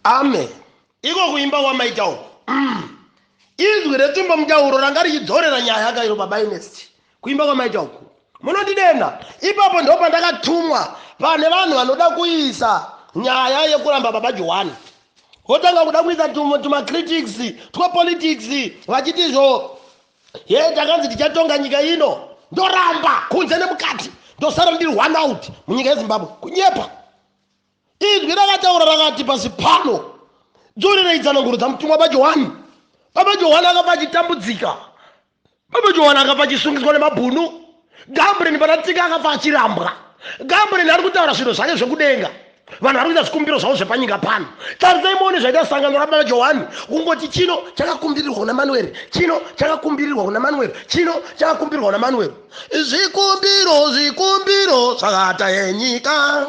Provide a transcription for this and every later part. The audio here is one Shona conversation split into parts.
Amen. Iko kuimba kwamaita uku. Izwi retsvimbo mutauro ranga richidzorera nyaya kairo baba Ernest. Kuimba kwamaita uku. Munondidena. Ipapo ndopandakatumwa pane vanhu vanoda kuisa nyaya yekuramba baba Johani. Votanga kuda kuisa tumacritics twepolitics vachiti izvo ye takanzi tichatonga nyika ino. Ndoramba kunze nemukati. Ndosara ndiri one out munyika yeZimbabwe. Kunyepa. Izwi rakataura rakati pasi pano dzorerei tsananguro dzamutumwa baJohani. Baba Johani akafa achitambudzika. Baba Johani akafa achisungiswa nemabhunu. Gambureni panatsika akafa achirambwa. Gambureni ari kutaura zvinhu zvake zvekudenga. Vanhu vari kuita zvikumbiro zvavo zvepanyika pano. Tarisai muone zvaita sangano rababa Johani. Kungoti chino chakakumbirirwa kuna Manueri, chino chakakumbirirwa kuna Manueri, chino chakakumbirirwa kuna Manueri. Zvikumbiro, zvikumbiro zvakata yenyika.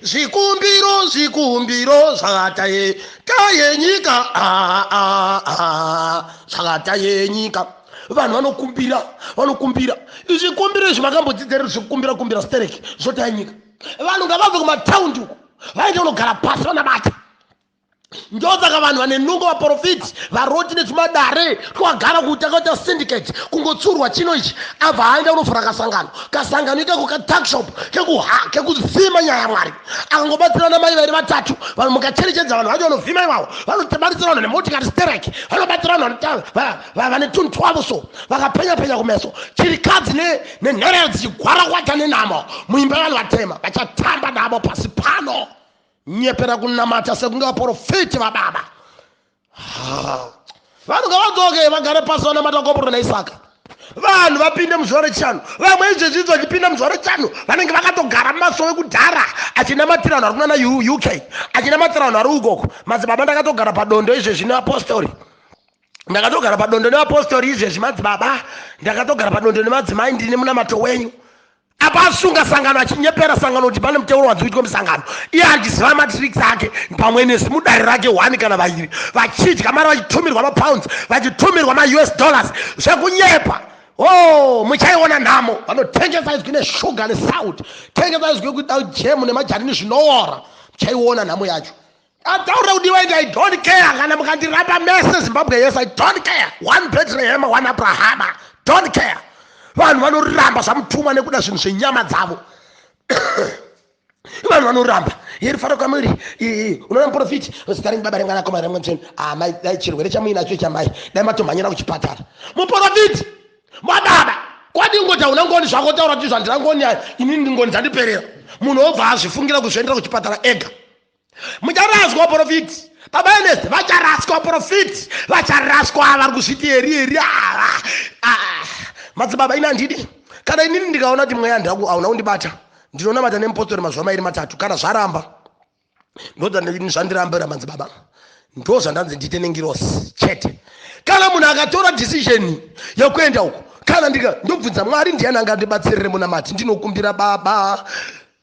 Zvikumbiro, zvikumbiro zvakata yenyika. Ah, ah, ah, zvakata yenyika. Vanhu vanokumbira, vanokumbira. Zvikumbiro izvi makambodzidza here zvekukumbira kumbira stereki zvotaya nyika. Vanhu ngavabve kumataundi uko vaende kunogara pasi vanabata. Ndosaka vanhu vane nungo vaporofiti varoti netumadare twagara kuti akaita syndicate kungotsurwa chino ichi abva aenda kunovhura kasangano kasangano ikako katakshop kekuvhima nyaya yamwari akangobatsirana mai vairi vatatu vanhu mukacherechedza vanhu vacho vanovhima ivavo vanobatsira vanhu nemotikari sterek vanobatsira vanhu vane tunhu twavo so vakapenya penya kumeso chirikadzi nenherera dzichigwarakwata nenhamo muimba yevanhu vatema vachatamba navo pasi pano. Nyepera kunamata sekunge vaporofiti vababa. Vanhu ngavadzoke vagare pasi vanamata komborero naIsaka. Vanhu vapinde muzuva rechishanu. Vamwe izvezvi izvo vachipinda muzuva rechishanu vanenge vakatogara mumasowe kudhara achinamatira vanhu vari kunana UK, achinamatira vanhu vari ukoko. Madzibaba ndakatogara padondo izvezvi nevapostori. Ndakatogara padondo nevapostori izvezvi madzibaba. Ndakatogara padondo nemadzimai ndine munamato wenyu. Apa asunga sangano achinyepera sangano kuti pane muteuro wanzi uitwe musangano iye achiziva matricks ake pamwe nesu mudare rake one kana vairi vachidya mari vachitumirwa mapounds vachitumirwa maus dollars zvekunyepa. Oh, muchaiona nhamo vanotengesa izwi neshuga nesauti tengesa izwi kuda jemu nemajarini zvinoora muchaiona nhamo yacho. Ataura kudiwa ende I don't care kana mukandiramba mese Zimbabwe yese I don't care. One Bethlehem, one Abraham. Don't care. Vanhu vanoramba zvamutumwa nekuda zvinhu zvenyama dzavo. Vanhu vanoramba yeri faro kamuri unoona muprofiti zita renyu baba remwana koma remwana tsvene. Ah mai dai chirwere chamuinacho chamai dai matomhanyira kuchipatara. Muprofiti mababa kwadi ngoti hauna ngoni zvako taura kuti zvandina ngoni inini ngoni dzandiperera. Munhu obva azvifungira kuzviendera kuchipatara ega. Mucharaswa vaprofiti baba Ernest vacharaswa vaprofiti vacharaswa vari kuzviti eri eri ava. Madzibaba ini handidi kana inini ndikaona kuti mweya hauna kundibata ndinonamata nemupostori mazuva mairi matatu kana zvaramba ndozvandirambira madzibaba ndozvandanzi ndiite nengirosi chete. Kana munhu akatora decision yekuenda uko kana ndika ndobvunza Mwari ndiyani angandibatsirire munamati ndinokumbira baba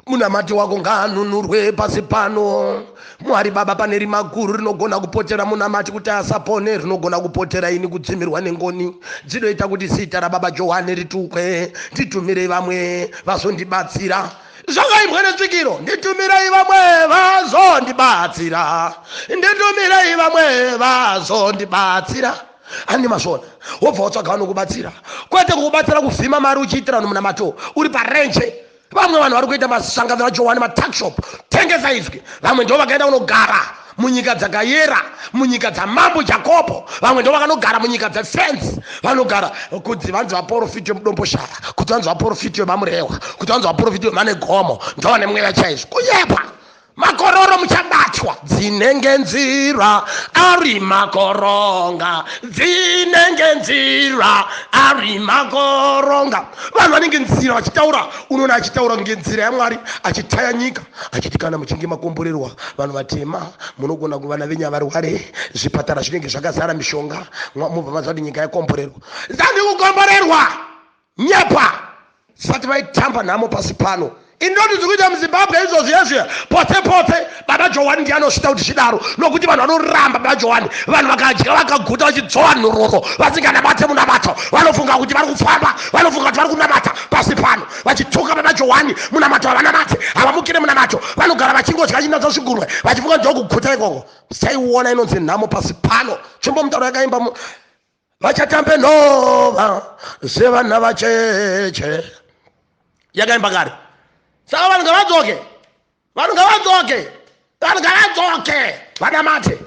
munamati wako ngaanunurwe pasi pano. Mwari baba pane rima guru rinogona kupotera munamati kuti asapone rinogona kupotera ini kudzimirwa nengoni dzinoita kuti zita rababa Johane ritukwe nditumirei vamwe vazondibatsira. Zvakaimbwa nesvikiro nditumirei vamwe vazondibatsira nditumirei vamwe vazondibatsira. Andi mazvona wobva watsvaga vanokubatsira kwete kukubatsira kuvhima mari uchiitira vanhu munamato uri parenje. Vamwe vanhu vari kuita masangano aJohani matuckshop tengesa izwi. Vamwe ndo vakaenda kunogara munyika dzakayera munyika dzamambo Jakobo. Vamwe ndo vakanogara munyika dzefence vanogara kuti vanzi vaporofiti vemudomboshava kuti vanzi vaporofiti vemamurewa kuti vanzi vaporofiti vemanegomo ndo vane mweya chaizvo. Kunyepa makororo muchabatwa dzinenge nzira ari makoronga dzinenge nzira ari makoronga. Vanhu vanenge nzira vachitaura unoona achitaura kunge nzira yaMwari achitaya nyika achiti kana muchinge makomborerwa vanhu vatema munogona kuvana venyu avarware zvipatara zvinenge zvakazara mishonga mobva maziva kuti nyika yakomborerwa. Zandi kukomborerwa nyepa sati vaitamba nhamo pasi pano. Indoti dziri kuita muZimbabwe izvozvi yezviya potse potse. Baba Johani ndiye anosvita kuti zvidaro, nokuti vanhu vanoramba Baba Johani. Vanhu vakadya vakaguta vachidzowa nhororo, vasinganamate munamato, vanofunga kuti vari kufamba, vanofunga kuti vari kunamata pasi pano, vachituka Baba Johani. Munamato havanamate, havamukire munamato, vanogara vachingodya chinatsa zvigunwe, vachifunga ndokuguta ikoko. Musaiona inonzi nhamo pasi pano. Tsvimbo mutauro yakaimba vachatambe nhova zvevana vacheche, yakaimba kare. Saka vanhu ngavadzoke, vanhu ngavadzoke, vanhu ngavadzoke vanamate.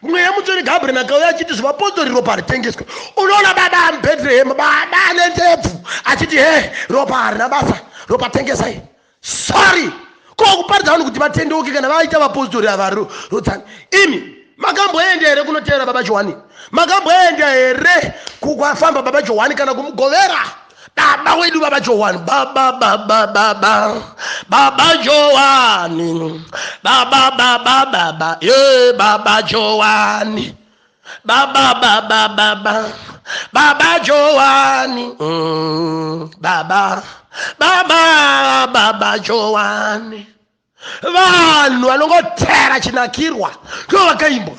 Mweya Mutsvene Gabriel akauya achiti zvivapostori ropa haritengeswe. Unoona baba muBethlehem, baba ane ndebvu achiti he, ropa harina basa, ropa tengesai. Sorry, ko kuparidza vanhu kuti vatendeuke kana vaita vapostori ava rodzani. Imi makamboenda here kunoteera Baba Johani? Makamboenda here kukwafamba Baba Johani kana kumugovera baba wedu Baba Johani? Baba, baba, baba, Baba Johani, baba, baba, baba, ye Baba Johani, baba, baba, baba, Baba Johani, baba, baba, Baba Johani. Vanhu vanongotera chinakirwa ndo vakaimbwa.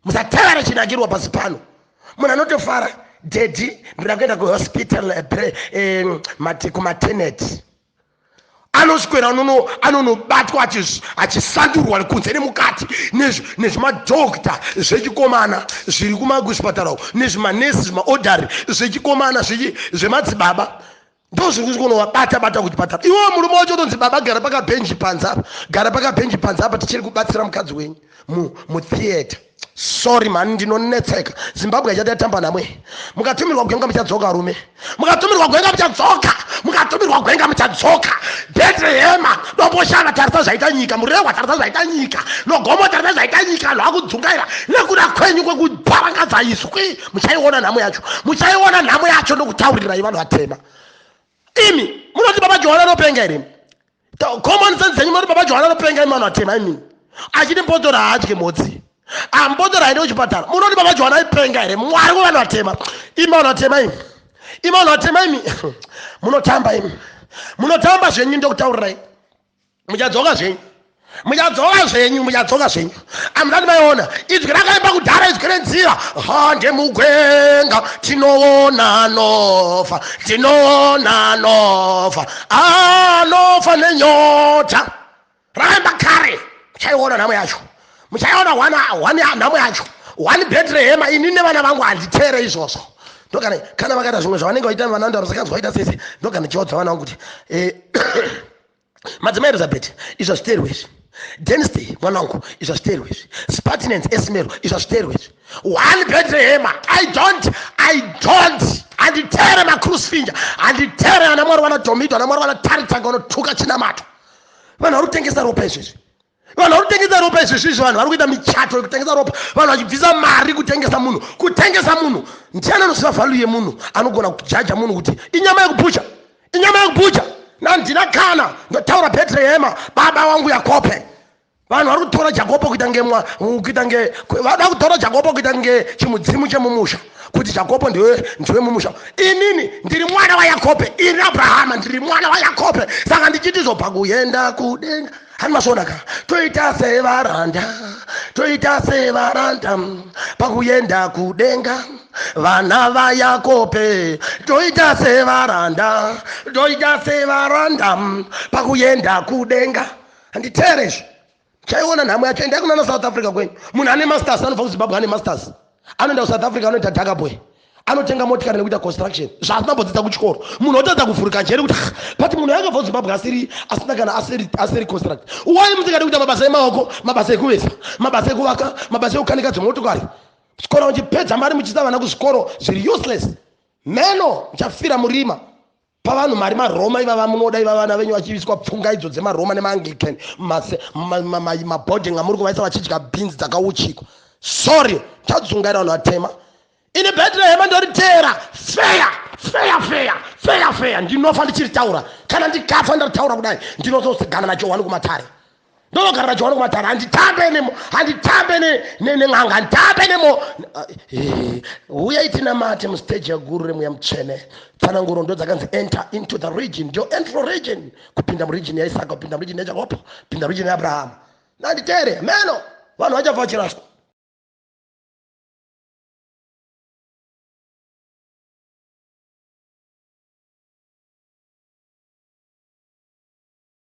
Musatevera chinakirwa pasi pano. Munhu anotofara, daddy, ndoda kuenda kuhospital, kumaternity. Anoswera anonobatwa achisandurwa kunze nemukati nezvimadhokta zvechikomana zviri kumakuzvipatara uko, nezvimanesi zvimaodhari zvechikomana zvemadzibaba, ndo zviri kunovabata bata kuchipatara. Iwewe murume wacho utonzi baba, gara pakabhenji panze apa, gara pakabhenji panze apa, tichiri kubatsira mukadzi wenyu mutheatre. Sorry mani, ndinonetseka. Zimbabwe haichati yatamba namwe. Mukatumirwa gwenga muchadzoka, rume. Mukatumirwa gwenga muchadzoka, mukatumirwa gwenga muchadzoka. Bhetrehema, Domboshava, tarisa zvaita nyika. Murehwa, tarisa zvaita nyika. Nogomo, tarisa zvaita nyika. Vanhu vakudzungaira nekuda kwenyu kwekuparangadza iswi. Muchaiona nhamo yacho, muchaiona nhamo yacho. Ndokutaurirai vanhu vatema imi, munoti Baba Johana anopenga here? Common sense dzenyu, munoti Baba Johana anopenga imi vanhu vatema imi? Achiti mbodzora haadye mhodzi, ambodzora haende kuchipatara. Munoti Baba Johana aipenga here? Mwari wevanhu vatema imi, vanhu vatema imi, imi vanhu vatema imi, munotamba imi, munotamba zvenyu. Ndokutaurirai, muchadzoka zvenyu, muchadzoka zvenyu, muchadzoka zvenyu. Amudati maiona izwi rakaimba kudhara, izwi renzira. Hande mugwenga, tinoona anofa, tinoona anofa, anofa nenyota. Rakaimba kare. Muchaiona nhamo yacho, muchaiona one nhamo yacho. One Bethlehem, ini nevana vangu handitere izvozvo. Ndokana kana vakaita zvimwe zvavanenge vaita, vana ndarusakanzwa vaita sese, ndokana chivaudza vana vangu kuti, madzimai Elizabeth, izvo hazviteerwe izvi. Densty mwana wangu, izvo hazviteerwe izvi. Spartinens Esmero, izvo hazviteerwe izvi. One Bethlehem, I don't, I don't, handitere macrucifinger, handitere ana Mwari vana Domito, ana Mwari vana Taritanga vanotuka chinamato. Vanhu vari kutengesa ropa izvezvi, vanhu vari kutengesa ropa izvezvi. Vanhu vari kuita michato yekutengesa ropa, vanhu vachibvisa mari kutengesa munhu, kutengesa munhu. Ndiani anoziva value yemunhu? Anogona kujaja munhu kuti inyama yekubhucha, inyama yekubhucha? Nandina kana ndotaura Bhetrehema, baba wangu Yakope. Vanhu vari kutora Jakopo kuita ngemwa, kuita nge vada kutora Jakopo kuita nge chimudzimu chemumusha, kuti Jakopo ndiwe, ndiwe mumusha. Inini ndiri mwana waYakope, ini Abrahama ndiri mwana waYakope. Saka ndichiti zobva kuenda kudenga, hani masvona ka, toita sevaranda, toita sevaranda pakuenda kudenga, vana vaYakope, toita sevaranda, toita sevaranda pakuenda kudenga. Handiteere izvo. Chaiona nhamo yacho. Endai kunana South Africa kwenyu. Munhu ane masters anobva kuZimbabwe, ane masters, anoenda kuSouth Africa, anoita dagga boy, anotenga motikari nekuita construction, zvaasina mbodzidza kuchikoro. Munhu otadza kuvhurika njere kuti, "Ah, but munhu yakabva kuZimbabwe asiri, asina kana asiri construct." Wai musingadi kuita mabasa emaoko, mabasa ekuvesa, mabasa ekuvaka, mabasa ekukanika dzemotokari? Chikoro muchipedza mari muchiisa vana kuzvikoro zviri useless. Meno muchafira murima pavanhu mari. MaRoma ivava munoda iva vana venyu vachiiswa pfunga idzo dzemaRoma nemaAnglican, maboarding amuri kuvaisa vachidya bhinzi dzakauchikwa. Sorry, chadzungaira vanhu vatema. Ini Bhetrehema ndoriteera feya feya feya feya feya. Ndinofa ndichiritaura. Kana ndikafa ndaritaura kudai, ndinozosigana naJohani kumatare. Ndonogarira Johani kumatare. Handitambe nemo, handitambe nen'anga, handitambe nemo. Uyai tinamate mustage yaguru remweya mutsvene. Tsananguro ndo dzakanzi enter into the region, ndio entro region, kupinda muregion yaIsaka, kupinda muregion yaJakobo, kupinda muregion yaAbrahama. Nanditere meno vanhu vachabva vachiraswa.